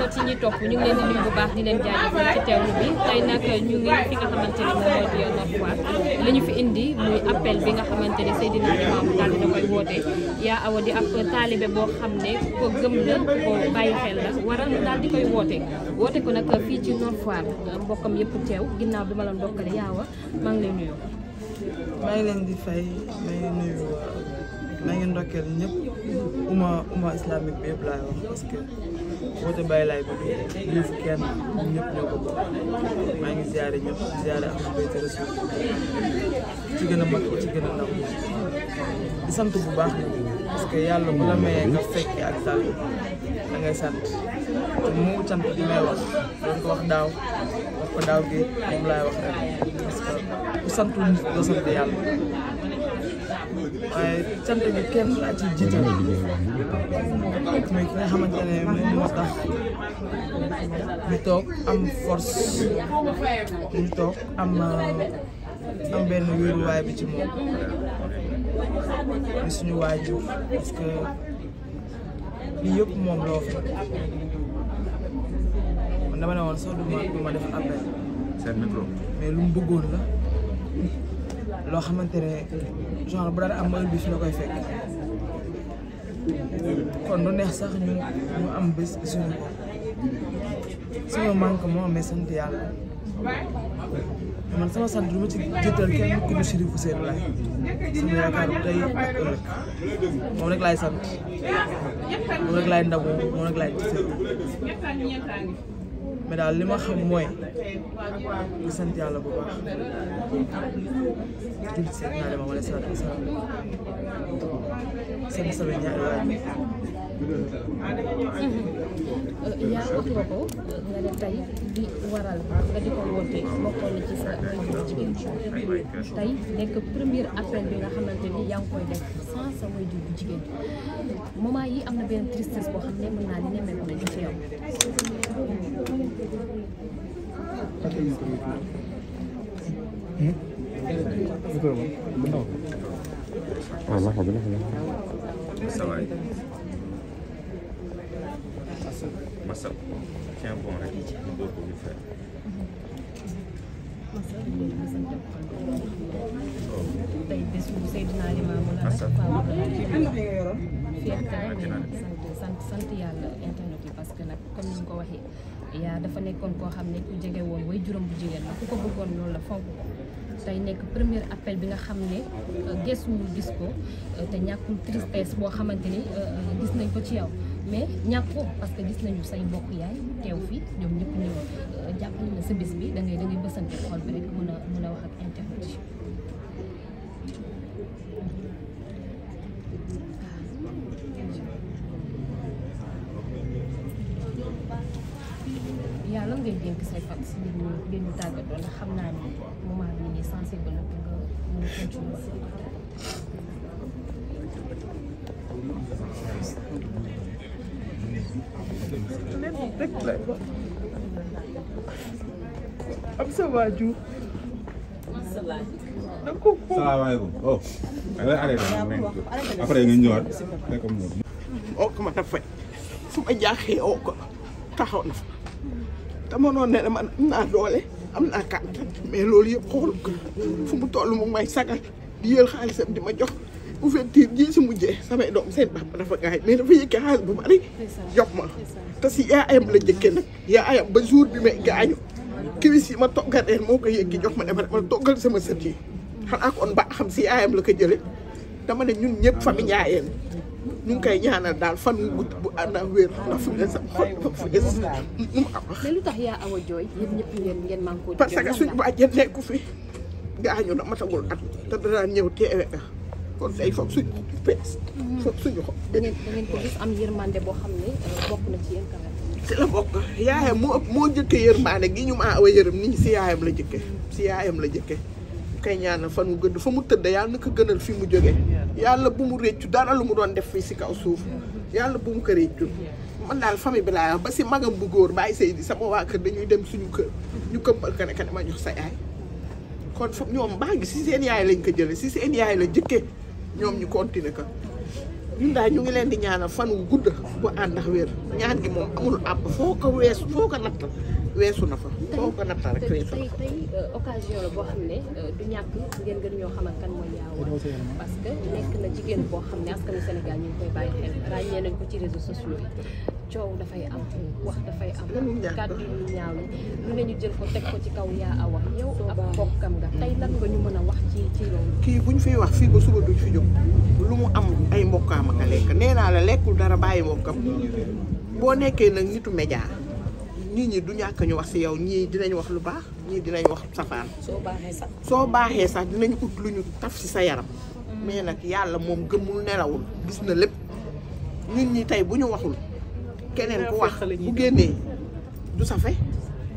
internet yi ñuy topp ñu ngi leen di nuyu bu baax di leen jaajëfal ci teewlu bi tey nag ñu ngi fi nga xamante ni moom moo di Nord Foire li ñu fi indi muy appel bi nga xamante ni Seydina Limamou daal dina koy woote yaa awa di ab taalibe boo xam ne ko gëm la ko bàyyi xel la waral daal di koy woote ko nag fii ci Nord Foire mbokkam yëpp teew ginnaaw bi ma la ndokkale yaawa maa ngi lay nuyu. maa ngi leen di fay maa ngi nuyu maa ngi ndokkeel ñëpp umma islamique bi yëpp laay wax parce que woote Baye Laye bi lii fi kenn ñëpp ñoo ko bokk maa ngi ziare ñëpp ziare ak Bayt Rasul ci gën a mag ci gën a ndaw di sant bu baax nag parce que yàlla bu la mayee nga fekke ak tal da ngay sant te mu sant di may wax doon ko wax daaw wax ko daaw gi moom laay wax rek parce que ku santul nit doo sant yàlla waaye sant bi kenn laa ci jiital mooy ki nga xamante ne moom moo tax ñu toog am force ñu toog am benn wéeruwaay bi ci moom di suñu waajur parce que lii yëpp moom loo fi man dama ne woon sax du ma def appel mais lu mu bëggoon la loo xamante ne genre bu daan am heure bi fi la koy fekk kon du neex sax ñu am bés suñu ko sama manque moo mais sant yàlla man sama sant du ma ci jëtal kenn ku ñu Chérif Ousseynou Laye sama yaakaar tey ak ëllëg moom rek laay sant moom rek laay ndamoo moom rek laay gisee mais daal li ma xam mooy di sant yàlla bu baax jullit si naa dema wala salaatu wasalaam sant sama ñaari waay yaa wax nga ko nga ne tey di waral nga di ko woote bokkoon na ci sa waajur jigéen tey nekk premier appel bi nga xamante ni yaa ngi koy def sans sa waajur bu jigéen moment yi am na benn tristesse boo xam ne mën naa ni nemmeeku nañ ci yow. Massa tiens bon rek ñu door ko ñu fay. tey bés bu Seydina Limamou la rek sant yàlla internet yi parce que nag comme ni ñu ko waxee yaa dafa nekkoon koo xam ne ku jege woon way juróom bu jigéen la ku ko bëggoon loolu la fonk ko tey nekk premier appel bi nga xam ne gëstuwul gis ko te ñàkkul tristesse boo xamante ni gis nañ ko ci yow mais ñàkk ko parce que gis nañu say mbokk yaay teew fii ñoom ñëpp ñëw jàppale na sa bis bi da ngay bësante xol bi rek mën a wax ak internet yi. yàlla ngay dénk say fan si biir ñu tàggatoo ndax xam naa ni moment bii nii sensible la nga mën a continuer. am sa waajur salaamaaleykum oh après nga ñëwaat nekk moom oo ko ma ta fay fu ma jaaxee oo ko taxaw na fa te mënoon ne man am naa doole am naa kàttan mais loolu yëpp xool ko fu mu toll mu may sagal di yël xaalisam di ma jox ouverture ji si mujjee samay doom seen papa dafa gaañ mais dafa yëkkee xaalis bu bari jox ma te si yaayam la jëkkee nag yaayam ba jour bi may gaañu kiwis yi ma toggal leen moo ko yëggi jox ma dama toggal sama sët yi xanaa kon ba xam si yaayam la ko jële dama ne ñun ñëpp famille yaayeen ñu ngi koy ñaanal daal fan bu ànd ak wér ndax fu mu ne sax fu mu am. mais lu tax yaa awa jooy yéen ñëpp ngeen man ko parce que suñu bàjjen nekku fi gaañu na matagul at te danaa ñëw teewe ka kon tey foog suñu pees foog suñu xol. da ngeen ko gis am yërmande boo xam ne bokk na ci yéen kanam. si la bokk yaayam moo jëkkee yërmande gi ñu ma awa yërëm nit ñi si yaayam la jëkkee si yaayam la jëkkee kay ñaanal fan mu gëdd fa mu tëdd yàlla na ko gënal fi mu jógee yàlla bu mu réccu dara lu mu doon def fii si kaw suuf yàlla bu mu ko réccu man daal famille bi laa wax ba si magam bu góor Baye Seydi sama waa kër dañuy dem suñu kër ñu këmbal ko ne ka dama jox sa yaay kon foog ñoom baa ngi si seen yaay lañ ko jëlee si seen yaay la jëkkee ñoom ñu continuer ko ñun daal ñu ngi leen di ñaanal fan wu gudd bu ànd ak wér ñaan gi moom amul àpp foo ko natt weesu na fa foo ko natt rek weesu na fa. tey occasion la boo xam ne du ñàkk ngeen gën ñoo xamal kan mooy Yaa Awa parce que nekk na jigéen boo xam ne askanu Sénégal ñu ngi koy bàyyi xel ràññee nañ ko ci réseaux sociaux yi coow dafay am wax dafay am kàddu yu ñaaw yi lu ne ñu jël ko teg ko ci kaw Yaa Awa yow ab bokkam nga tey lan nga ñu mën a wax ci loolu. kii buñ fiy wax fii ba suba duñ fi jóg lu mu am ay mbokkaam ak a lekk nee naa la lekkul dara bàyyi mbokkam boo nekkee nag nitu média nit ñi du ñàkk ñu wax si yow ñii dinañ wax lu baax ñii dinañ wax safaan. soo baaxee sax dinañ ut lu ñu taf si sa yaram. mais nag yàlla moom gëmul nelawul gis na lépp ñun ñi tey bu ñu waxul keneen ku wax bu génnee du safe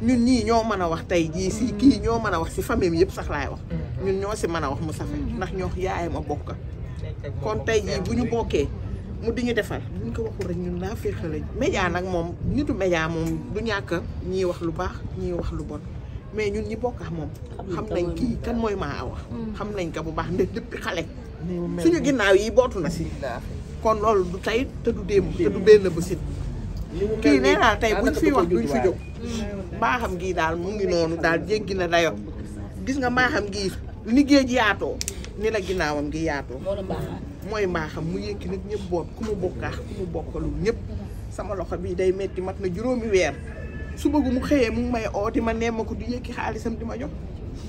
ñun ñii ñoo mën a wax tey jii si kii ñoo mën a wax si famille yëpp sax laay wax ñun ñoo si mën a wax mu safe ndax ñoo yaayam a bokk kon tey jii bu ñu bokkee mu di ñu defal buñ ko waxul rek ñun naa féexe lañ média nag moom nitu média moom du ñàkk ñii wax lu baax ñii wax lu bon mais ñun ñi bokk ak moom xam nañ kii kan mooy Maa Awa xam nañ ko bu baax ndax depuis xale suñu ginnaaw yi bootu na si kon loolu du tey te du démb te du benn bësit kii nee naa tey buñ fi wax duñ fi jóg mbaaxam gii daal mu ngi noonu daal jéggi na dayo gis nga mbaaxam gii ni géej yaatoo ni la ginnaawam gi yaatoo mooy mbaaxam mu yëkki nag ñëpp boot ku mu bokkaax ku mu bokkalul ñëpp sama loxo bii day metti mat na juróomi weer su bëggu mu xëyee mu ngi may oo di ma nemm ko di yëkki xaalisam di ma jox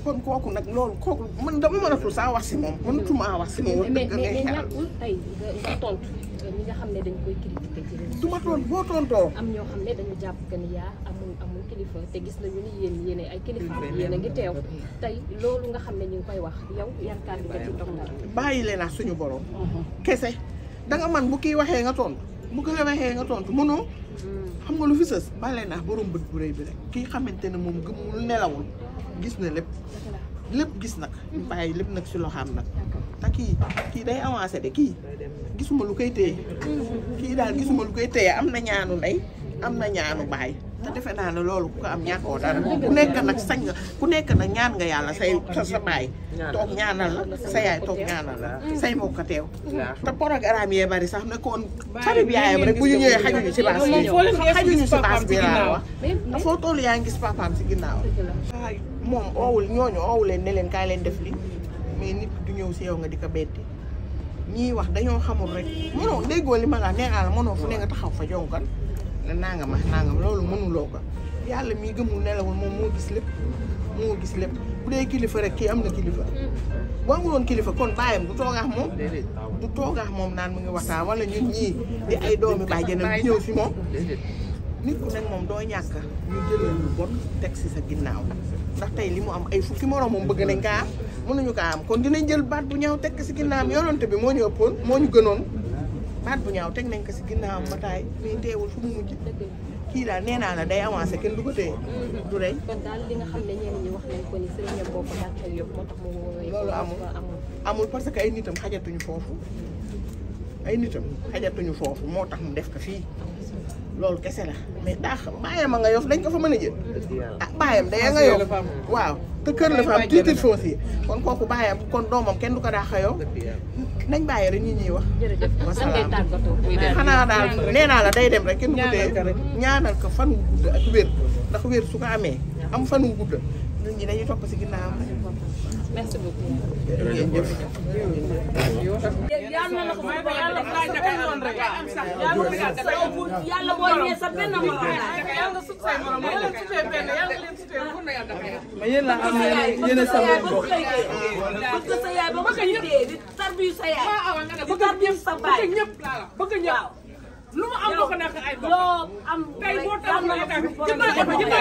kon kooku nag loolu kooku man dama mënatul saa wax si moom mënatuma wax si moom wax dëgg ngay xelal ñàkkul tey nga tontu ñi nga xam ne dañ koy critiquer ci réseau du ma tontu boo tontoo am ñoo xam ne dañu jàpp que ni Yaa amul kilifa te gis nañu ni yéen ay kilifa yéen a ngi teew tey loolu nga xam ne ñu ngi koy wax yow yan kàddu nga ci toog bàyyi leen ak suñu borom kese danga man bu kii waxee nga tontu bu ko waxee nga tontu mënoo xam nga lu fi sës bàyyi leen ak borom bët bu rëy bi rek kii xamante ne moom gëmul nelawul gis na lépp gis nag ñu bàyyi lépp nag si loxaam nag te kii day avancé de kii gisuma lu koy téye kii daal gisuma lu koy téye am na ñaanu ndey am na ñaanu baay te defe naa ne loolu ku ko am ñàkkoo dara ku nekk nag sañ nga ku nekk nag ñaan nga yàlla sa baay toog ñaanal la sa yaay toog ñaanal la say mbokk teew te programme yee bari sax ne koon xarit yaayam rek bu ñu ñëwee xajuñu si baas bi xajuñu si baas bi laa wax te foo toll yaa ngi gis papaam si ginnaaw waay moom ñooñu oowu leen ne leen kaay leen def li mais nit du ñëw si yow nga di ko beddi ñii wax dañoo xamul rek mënoo déggoo li ma la nee naa la mënoo fu ne nga taxaw fa jonkan nangam loolu mënuloo ko yàlla mii gëmul nelawul moom moo gis lépp bu dee kilifa rek kii am na kilifa boo amuloon kilifa kon bàyyam du toogaax moom naan mu ngi waxtaan wala ñun ñii di ay doomi bàjjenam di ñëw si moom nit ku nekk moom doo ñàkk ñu jëlal lu bon teg si sa ginnaaw ndax tey li mu am ay fukki moroom moom bëgg nañ kaa am mënuñu kaa am kon dinañ jël baat bu ñaaw teg ko si ginnaawam yonante bi moo ñu ëppoon moo ñu gënoon baat bu ñaaw teg nañ ko si ginnaawam ba taay mais teewul fu mu mujj kii daal nee naa la day avancé kenn du ko téye du rey. kon daal li nga xam ne ñenn ñi wax nañ ko ni sëriñ boo ko dàqee yëpp moo tax mu woowee loolu amul parce que ay nitam xajatuñu foofu moo tax mu def ko fii loolu kese la mais tax bàyyam a nga yof dañ ko fa mën a jël ah bàyyam day nga yof waaw te kër la fa am titre foncier kon kooku bàyyam kon doomam kenn du ko daax a yow nañ bàyyi rek ñi ñuy wax wasalaam xanaa daal nee naa la day dem rek kenn du ko téye ñaanal ko fan wu gudd ak wér ndax wér su ko amee am fan wu gudd nit ñi dañuy topp si ginnaawam merci beaucoup jërëjëf yàlla boo ñëwee sa benn morom mais yéen laa am yéen a sama bopp. bëgg sa yaay ba bëgg ñëpp di tarbiyu sa yaay di tarbiyu sa baay bëgg ñëpp lu mu am bokk nak ay bokk loo am tey boo tax na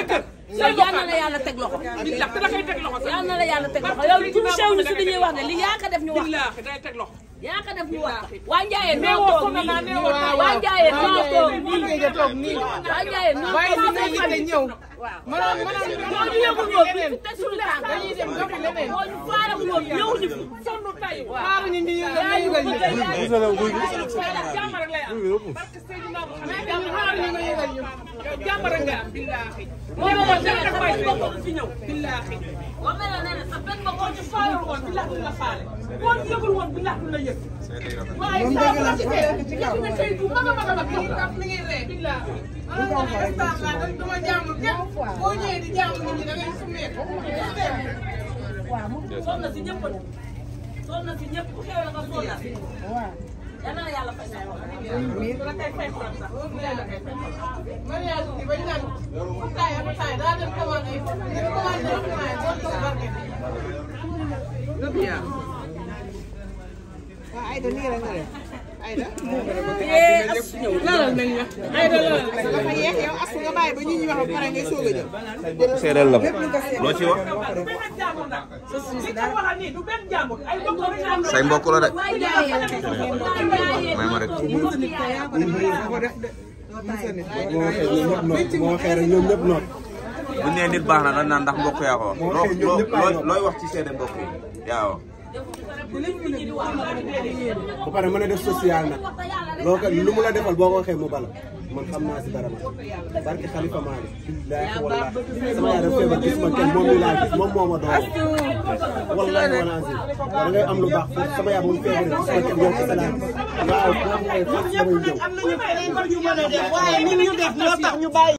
kër yal na la yàlla teg loxo billahi da koy teg loxo yal na la yàlla teg loxo yow tuuti sew ni si li ñuy wax ne li yaa ko def ñu wax billahi day teg loxo yaa ko def ñu wax waa Njaayeen noo toog nii waa Njaayeen noo toog nii waa Njaayeen noo toog nii ñëw. waaw moo ñu yëgul woon bi fi teg suñu tànk dañuy dem doxi leneen moo ñu faarag woon ñëw ñu fi sonn tay xaaruñu ñu yëgal jàmm rek lay am parce que Seydina Muhammad jàmm rek nga am billahi moo mel ne sa benn bokk fi ñëw billahi moo mel ne sa benn bokk ci faarag woon billahi duñ la faale boo yëgul woon billahi duñ la yëg waaye saa bu la gisee yëg nga tey bu mag a mag a mag yow daf mi ngi ree billahi dama jaamu kenn boo ñëwee di jaamu nit ñi da ngay summeeku sonn na si ñëpp sonn na si ñëpp ku xew la nga sonn na si yal na yàlla fay sa wax la kay fay xolam sax la kay fay mariage bi bañ naan taay daa dem commande ay ñu commande ay doon ko barke waaw Aïda nii rek nga def Aïda. lalal nañ la Aïda lalal dafa yeex yow asu nga bàyyi ba ñu wax ba pare ngay soog a jël. seedeel la ko loo ci wax. say mbokk la de. may ma rek. moo waxee rek ñoom ñëpp noonu. bu nee nit baax na dañ naan ndax mbokk yaa ko wax. looy wax ci seede mbokk yi yaa wax. ba pare mën a def social nag loo ko lu mu la defal boo ko waxee mu bala man xam naa si dara man barke Xalifa Maalik billaahi wallaahi sama yaay dafa feebar gis ma kenn moom mi laa gis moom moo ma doon wallaahi wala azim da ngay am lu baax foofu sama yaay moom feebar gis ma kenn yow kese laa waaw boo xoolee foofu damay ñëw am nañu feneen ñu mën a def waaye ni ñu def moo tax ñu bàyyi